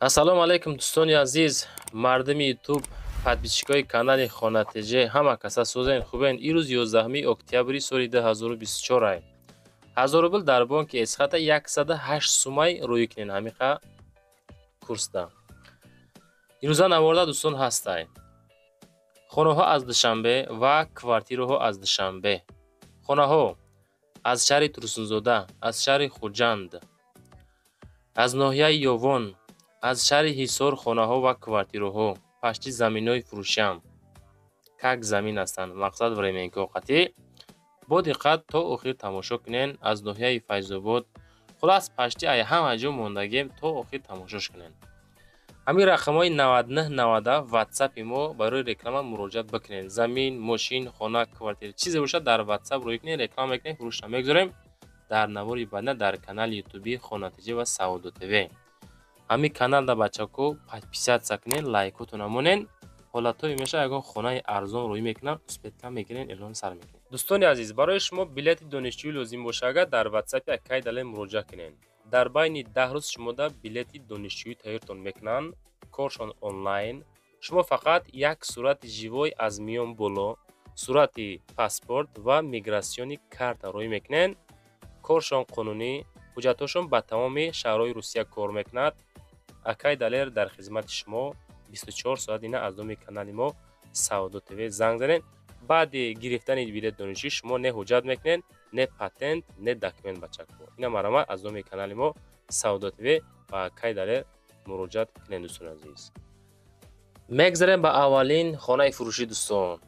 Ассалому алайкум, дӯстони азиз, мардуми Ютуб, подписчикои канали Хона ТЖ, ҳама каса созен, хубен. Ирӯз 11 октябри соли 2024 ай. 1000 рубл дар бонки Эсхата 108 сумай рӯй кунен ҳамиқа курсда. Ирӯза наворда, дӯстон, ҳастай. Хонаҳо аз Душанбе ва квартираҳо аз Душанбе. Хонаҳо аз шаҳри Турсунзода, аз шаҳри Хуҷанд, аз ноҳияи Ёвон, аз шаҳри Ҳисор хонаҳо ва квартираҳо, пашти заминҳои фурӯшиам. Как замин ҳастанд, мақсад временка қатъӣ. Бо диққат то охир тамошо кунен, аз ноҳияи Файзобод. Хулас, пашти ай ҳама ҷо мондагем, то охир тамошош кунен. Ҳамин рақамҳои 99 97 ватсапи мо, барои реклама муроҷиат бикунед. Замин, мошин, хона, квартира, чизе бошад, дар ватсап рӯй кунед, реклама мекунем, фурӯшро мегузорем дар навори баъдина дар канали ютуби Хона ТЖ ва Савдо ТВ. Ҳамин каналда, бачако, подписаться кунед, лайкотона монен. Ҳолатҳое мешавад, ягон хонаи арзон рӯй мекунам, успетка мегирен, эълон сар мекунем. Дӯстони азиз, барои шумо билети донишҷӯӣ лозим боша, агар дар ватсапи акай Далер муроҷиат кунед. Дар байни 10 рӯз шумода билети донишҷӯӣ тайёртон мекунанд, коршон онлайн. Шумо фақат як сурати живой аз миён боло, сурати паспорт ва миграционный карта рӯй мекунед. Коршон қонунӣ, ҳуҷҷатҳошон ба тамоми шаҳрҳои Русия кор мекунад. Акай Далер дар хизмати шумо 24 соат. Ина аз номи канали мо Савдо ТВ занг занед. Баъди гирифтани билет донишҷӯӣ шумо не ҳуҷҷат мекунед, не патент, не документ, бачако. Ина марҳамат, аз номи канали мо Савдо ТВ ба акай Далер муроҷиат кунед, дӯстони азиз. Мегзарем ба аввалин хонаи фурӯшӣ, дӯстон.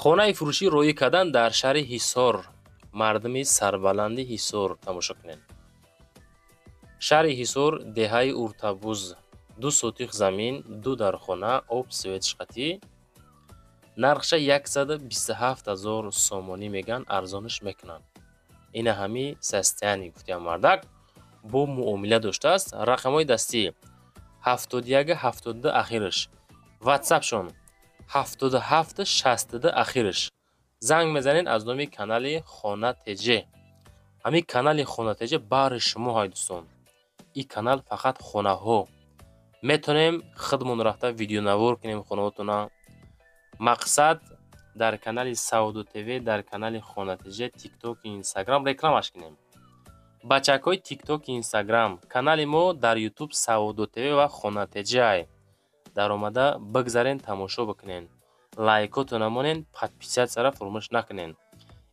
Хонаи фурӯшӣ роӣ кардан дар шаҳри Ҳисор. Мардуми сарбаланди Ҳисор, тамошо кунед. Шаҳри Ҳисор, деҳаи Уртабуз, 2 сотих замин, ду дархона, об, свет шқатӣ. Нархша 127 ҳазор сомонӣ мегӯянд, арзонаш мекунанд. Ина ҳами состояние гуфтиам, мардак бо муомила доштааст. Рақамҳои дастӣ 71 72 ахираш, ватсапшон 77 62 ахираш. Занг мезанед аз номи канали Хона ТЖ. Ҳамин канали Хона ТЖ баҳри шумо ҳай, дӯстон. Ин канал фақат хонаҳо. Метавонем худмон рафта видеонавор кунем хонаҳотона. Мақсад, дар канали Савдо ТВ, дар канали Хона ТЖ, Тикток, Инстаграм рекламаш кунем. Бачакҳои Тикток, Инстаграм, канали мо дар Ютуб Савдо ТВ ва Хона ТЖ ай. Даромада бигзарен, тамошо бикунен. Лайкотона монен, подписаться фуромӯш накунен.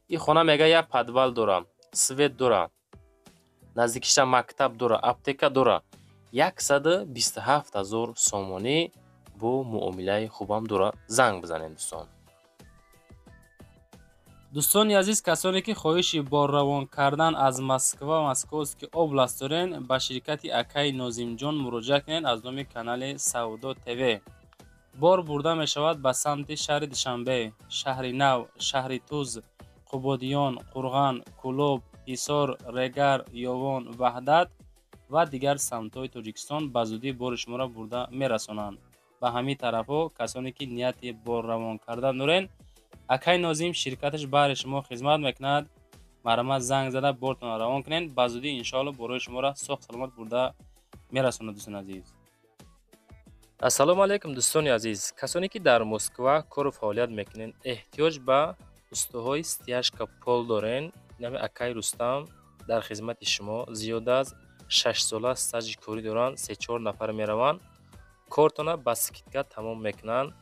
Ин хона мега як подвал дора, свет дора, наздикиша мактаб дора, аптека дора. 127 ҳазор сомонӣ, бо муомилаи хубам дора. Занг бизанед, дӯстон. Дӯстони азиз, касоне ки хоҳиши борравон кардан аз Москва, Московский область дорен, ба ширкати акаи Нозимҷон муроҷиат кунед аз номи канали Савдо ТВ. Бор бурда мешавад ба самти шаҳри Душанбе, Шаҳри Нав, шаҳри Туз, Қубодиён, Қурған, Кӯлоб, Ҳисор, Регар, Ёвон, Ваҳдат ва дигар самтҳои Тоҷикистон. Ба зудӣ бори шуморо бурда мерасонанд ба ҳамин тарафҳо. Касоне ки нияти борравон кардан дорен, акай Нозим ширкаташ баҳри шумо хизмат мекунад. Марҳамат, занг зада бортонро равон кунед. Ба зудӣ, иншоалло, борои шуморо соғ саломат бурда мерасонад, дӯстони азиз. Ассалому алайкум, дӯстони азиз, касоне ки дар Москва кору фаъолият мекунед, эҳтиёҷ ба устоҳои стяжка пол дорен, нами акай Рустам дар хизмати шумо. Зиёда аз 6 сола стажи корӣ доранд, се-чор нафар мераванд, кортона ба скидка тамом мекунанд.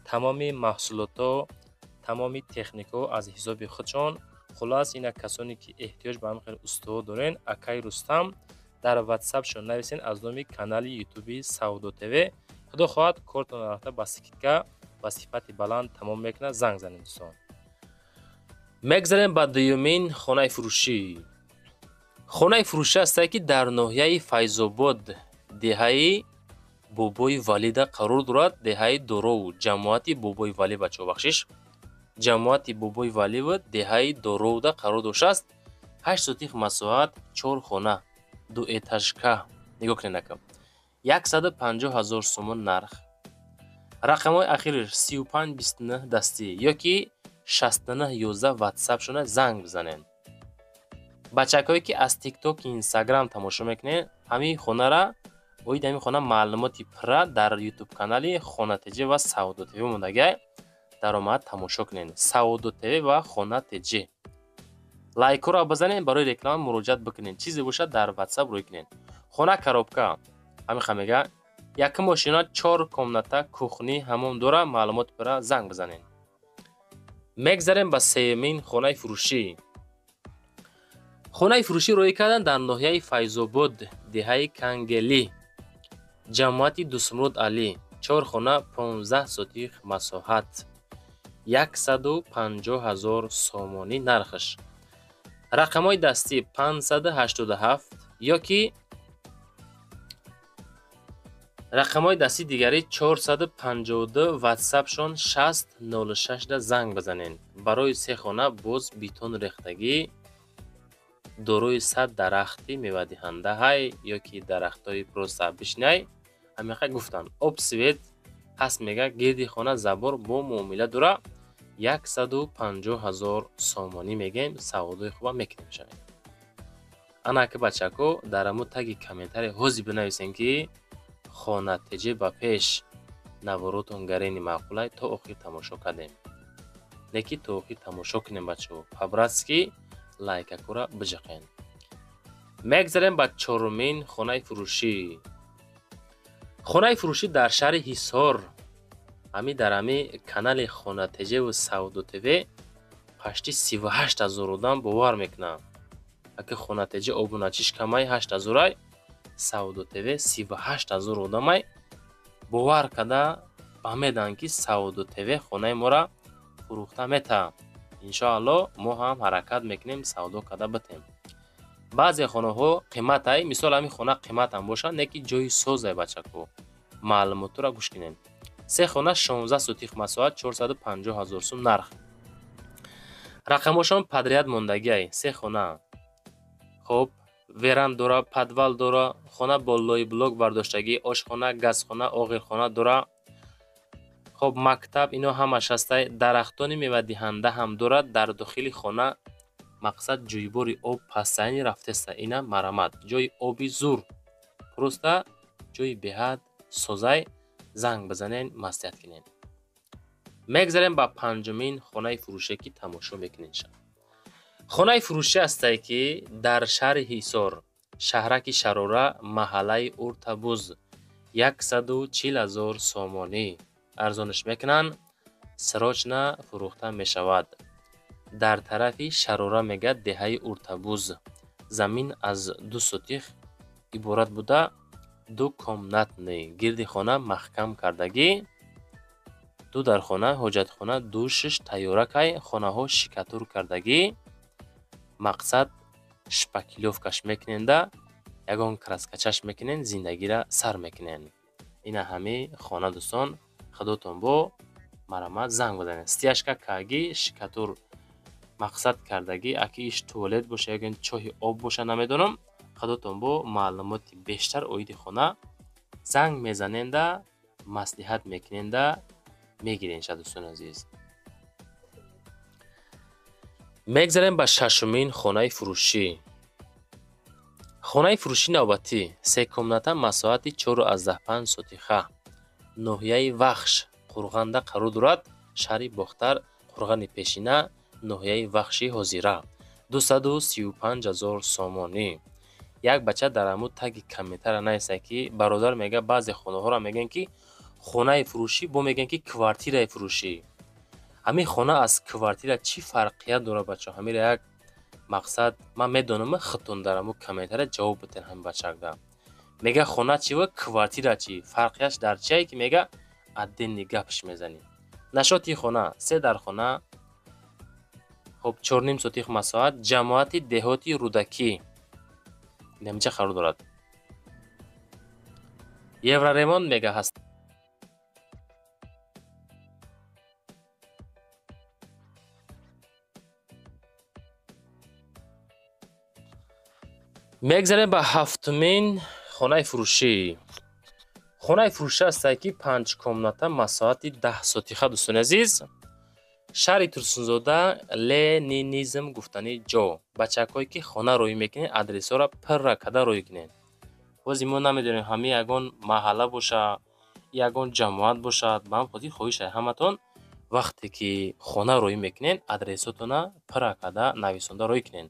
Тамоми маҳсулотҳо, тамоми техникаҳо аз ҳисоби худшон. Хулас, ина касоне ки эҳтиёҷ ба ҳамин хел устоҳо дорен, акай Рустам дар ватсапшон нависен аз номи канали ютуби Савдо ТВ. Худо хоҳад, кортона рафта ба скидка, ба сифати баланд тамом мекунад. Занг занед, дӯстон. Мегзарем ба дуюмин хонаи фурӯшӣ. Хонаи фурӯшӣ ҳастае, ки дар ноҳияи Файзобод, деҳаи Бобои Валида қарор дорад, деҳаи Доров, ҷамоати Бобои Валӣ, бачаҳо, бахшиш, ҷамоати Бобои Валиву деҳаи Доровда қарор доштааст. 8 сотих масоҳат, чор хона, дуэтажка. Нигоҳ кунед, ака, 150 ҳазор сомон нарх. Рақамҳои ахириш 35 29 дастӣ ёки 69 11 ватсапшона занг бизанед. Бачакҳое ки аз Тикток, Инстаграм тамошо мекунед, ҳамин хонара Оид ҳамин хона маълумоти пурра дар ютуб канали Хона ТЖ ва Савдо ТВ мондагиай. Даромад тамошо кунед. Савдо ТВ ва Хона ТЖ. Лайкҳоро бизанед, барои реклама муроҷиат бикунед. Чизе бошад дар WhatsApp рӯй кунед. Хона коробка. Ҳамин ха мега. Якум ошина 4 комната, кухни, ҳамом дора, маълумот пурра занг бизанед. Мегзарем ба сеюмин хонаи фурӯшӣ. Хонаи фурӯшӣ рӯй кардан дар ноҳияи Файзобод, деҳаи Кангелӣ, ҷамоати Дусмурод Алӣ. 4 хона, 15 сотих масоҳат, 150 000 сомонӣ нархаш. Рақамҳои дастӣ 587 ёки рақамҳои дастии дигари 452, WhatsApp-шон 6006 занг бизанед. Барои се хона боз бетон рехтагӣ, дорои 100 дарахти мевадиҳанда ҳай ёки дарахтҳои просто бишнай. Ҳамиқа гуфтанд. Об свет ҳаст мега, гирди хона забор бо муомила дора. 150 000 сомонӣ мегем, савдои хуба мекунем шавем. Ана ки бачако дар ҳамун таги комментарий ҳозир бинависем ки Хона ТЖ ба пеш наворотон гарени маъқулай то охир тамошо кардем. Неки то охир тамошо кунем бачаҳо. По-братски лайкакора биҷақен. Мегзарем ба чорумин хонаи фурӯшӣ. Хонаи фурӯшӣ дар шаҳри Ҳисор. Ҳами дар ҳами канали Хона ТЖ ва Савдо ТВ пашти 38 000 одам бовар мекунанд. Аки Хона ТЖ обуначиш камай 8 000-ай, Савдо ТВ 38 000 одамай бовар карда фаҳмеданд ки Савдо ТВ хонаи моро фурӯхта метавад. Иншоалло мо ҳам ҳаракат мекунем савдо карда битем. Баъзе хонаҳо қиматай, мисол ҳамин хона қиматам бошад, не ки ҷои созай бачако. Маълумотро гӯш кунед. Се хона 16 сотих масоҳат, 450 000 сум нарх. Рақамҳошон подряд мондагиай. Се хона. Хоб, веранд дора, подвал дора, хона бо лойблок бардоштагӣ, ошхона, газхона, оғирхона дора. Хоб, мактаб ино ҳамаш ҳастай, дарахтони мевадиҳанда ҳам дорад. Дар дохили хона мақсад ҷӯйбори об пастайни рафтеста, ина марамат, ҷои оби зур. Просто ҷои беҳад созай, занг бизанен, маслиҳат кунед. Мегзарем ба панҷумин хонаи фурӯше ки тамошо мекунед. Хонаи фурӯшӣ ҳастае ки дар шаҳри Ҳисор, шаҳраки Шарора, маҳаллаи Уртабуз, 140 000 сомонӣ арзониш мекунанд, срочно фурӯхта мешавад. Дар тарафи Шарора мегӯяд деҳаи Уртабуз. Замин аз 2 сотих иборат буда, 2 комнатный, гирди хона маҳкам кардагӣ, 2 дархона, ҳоҷатхона, душш тайёракай, хонаҳо шикатур кардагӣ. Мақсад шпаклёвкаш мекуненда, ягон краскачаш мекунен, зиндагиро сар мекунен. Ина ҳами хона дӯстон, худотон бо марамат занг бизанед. Стяжка каги, шикатур мақсад кардагӣ, аки иш туалет боша ягон чоҳи об боша намедонам. Худотон бо маълумоти бештар оиди хона занг мезаненда, маслиҳат мекуненда, мегирен ша дӯстони азиз. Мегзарем ба шашумин хонаи фурӯшӣ. Хонаи фурӯшӣ навбатӣ се комната, масоҳати 4,5 сотиха, ноҳияи Вахш, Қурғанда қарор дорад, шаҳри Бохтар, Қурғани пешина, ноҳияи Вахши ҳозира, 235 000 сомонӣ. Як бача дар ҳамун таги комментария нависта ки бародар мега баъзе хонаҳоро мегӯянд ки хонаи фурӯшӣ, бо мегӯянд ки квартираи фурӯшӣ. Ҳамин хона аз квартира чӣ фарқият дорад бачаҳо? Ҳамира як мақсад ман медонам, худтон дар ҳамун комментария ҷавоб битен ҳамин бачакда. Мега хона чӣ ва квартира чӣ? Фарқияш дар чие ки мега отдельный гапш мезанӣ. Нашоти хона се дархона, хоб 4,5 сотих масоҳат, ҷамоати деҳоти Рӯдакӣ. Инамҷа қарор дорад. Евроремонт мега ҳаст. Мегзарем ба ҳафтумин хонаи фурӯшӣ. Хонаи фурӯшӣ ҳастае ки 5 комната, масоҳати 10 сотиха дӯстони азиз. Шаҳри Турсунзода, Ленинизм гуфтани ҷо. Бачакҳое ки хона рӯй мекунед, адресҳоро пурра карда рӯй кунед. Ҳозир мо намедонем ҳамин ягон маҳалла боша, ягон ҷамоат бошад. Ба ҳам хотир хоҳиш ҳаматон вақте ки хона роҳӣ мекунен, адресотона пурра карда нависонда роҳӣ кунен.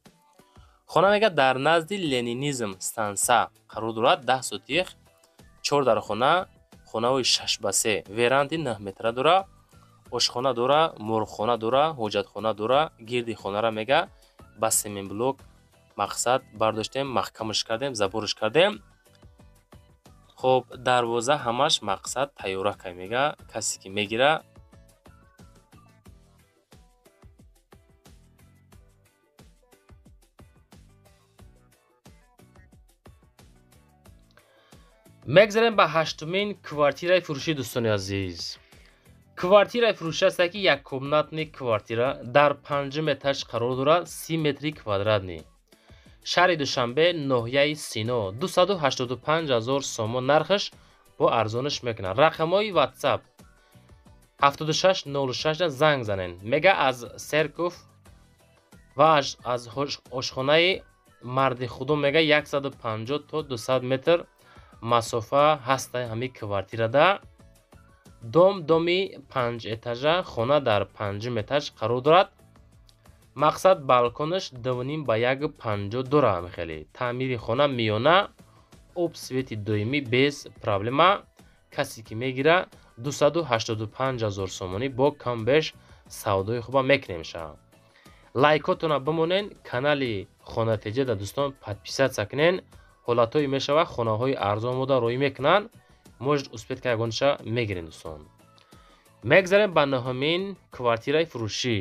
Хона мега дар назди Ленинизм станса қарор дорад, 10 сотих, 4 дархона, хонаҳои 6 ба 3, веранди 9 метра дора, ошхона дора, мурғхона дора, ҳоҷатхона дора. Гирди хонара мега ба семенблок мақсад бардоштем, маҳкамаш кардем, заборш кардем. Хоб, дарвоза ҳамаш мақсад тайёракай мега. Касе ки мегира, мегзарем ба ҳаштумин квартираи фурӯшӣ. Дӯстони азиз, квартираи фурӯшӣ аст ки яккомнатный квартира дар панҷум этаж қарор дорад, 30 метри квадратный, шаҳри Душанбе, ноҳияи Сино, 285 000 сомон нархаш, бо арзонаш мекунад. Рақамҳои WhatsApp 7606 занг занен. Мега аз церковь ва аз ошхонаи Марди Худо мега 150 то 200 метр масофа ҳастай ҳамин квартирада. Дом доми панҷэтажа, хона дар панҷум этаж қарор дорад. Мақсад балконаш 2,5 ба 1,50 дора. Хеле таъмири хона миёна, об, свети доимӣ, без проблема. Касе ки мегира, 285 000 сомонӣ, бо кам беш савдои хуба мекунем ша. Лайкотона бимонен, канали Хонатеҷада, дӯстон, подписаться кунен. Ҳолатҳое мешавад, хонаҳои арзон мода роҳӣ мекунанд, может успеть ка ягонша мегирем. Дӯстон, мегзарем ба нӯҳумин квартираи фурӯшӣ.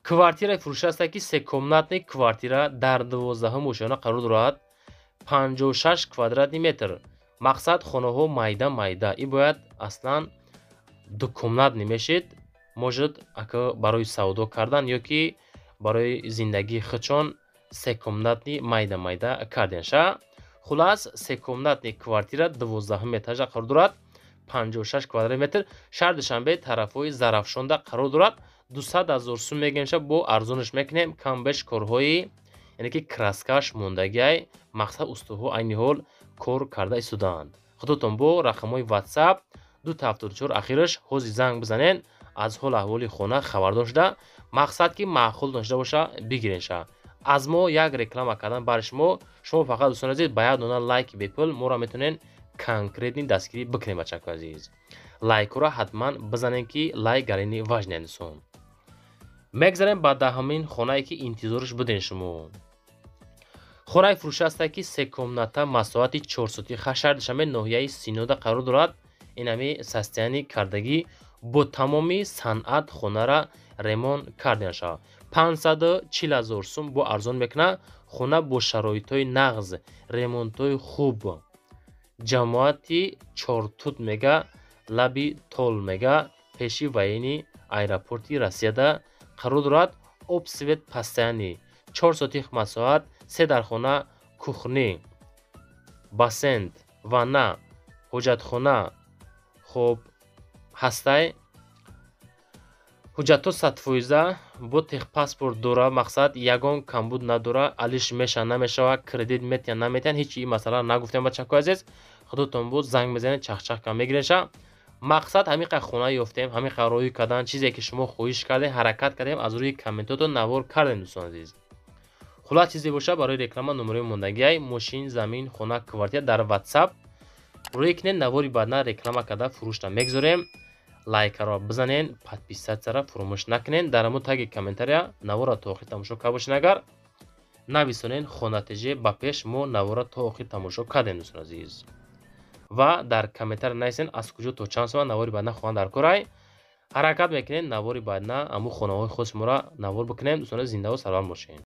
Квартираи фурӯшӣ аст ки секомнатный квартира дар 12-ҳум ошёна қарор дорад, 56 квадратный метр. Мақсад хонаҳо майда майда, и бояд аслан дукомнатный мешид. Может, ака барои савдо кардан ё ки барои зиндагии худшон секомнатный майда майда карденша. Хулас, секомнатный квартира 12-ҳум этажа қарор дорад, 56 квадратный метр, шаҳри Душанбе, тарафҳои Зарафшонда қарор дорад. 200 000 сум мегемша, бо арзонаш мекунем. Камбеш корҳои, яъне ки краскаш мондагиай. Мақсад устоҳо айни ҳол кор карда истодаанд. Худотон бо рақамҳои WhatsApp 274 ахираш ҳозир занг бизанен, аз ҳол аҳволи хона хабардор шуда, мақсад ки маъқултон шуда боша, бигиренша. Аз мо як реклама кардан бари шумо, шумо фақат, дӯстони азиз, ба як дона лайки бепул моро метавонен конкретный дастгирӣ бикунем. Бачакои азиз, лайкҳоро ҳатман бизанем, ки лайк гарини важный. Дӯстон, мегзарем ба 10-ҳамин хонае ки интизорш будем шумо. Хонаи фурӯшӣ аст ки секомната, масоҳати 4 сотих, шаҳри Душанбе, ноҳияи Синода қарор дорад. Ин ҳами состояние кардагӣ, бо тамоми санъат хонара ремонт карда шавад. 540 000 сум, бо арзон мекунад. Хона бо шароитҳои нағз, ремонтҳои хуб, ҷамоати Чортут мега, лаби тол мега, пеши военный аэропорти Россияда қарор дорад. Об, свет постоянный, 4 сотих масоҳат, се дархона, кухня, бассейн, ванна, ҳоҷатхона хуб ҳастай. Ҳуҷҷатҳо 100%, бо техпаспорт дора. Мақсад ягон камбуд надора. Алиш меша, намешава, кредит метиҳан, наметиҳан, ҳеҷ ин масъала нагуфтем. Бачакои азиз, худотон буд, занг мезанед, чахчах кам мегиреша. Мақсад ҳамин қадр хона ёфтем, ҳамин қадр роҳӣ кардан, чизе ки шумо хоҳиш кардем, ҳаракат кардем, аз рӯи комментотон навор кардем. Дӯстон азиз, хулас, чизе боша барои реклама номерои мондагиай. Мошин, замин, хона, квартира дар WhatsApp рӯй кунед. Навори баъдна реклама карда фурӯшта мегзорем. Лайкаро бизанен, подписаться фуромӯш накунен. Дар ҳамон таги комментария навора то охир тамошо карда бошен, агар нависонен «Хонатеже ба пеш», мо навора то охир тамошо кардем. Дӯстон азиз, ва дар комментария нависен, аз куҷо то чанд соат навори баъдна хона дар корай. Ҳаракат мекунем, навори баъдна ҳамун хонаҳои худ шуморо навор бикунем. Дӯстон, зиндаву саломат бошед.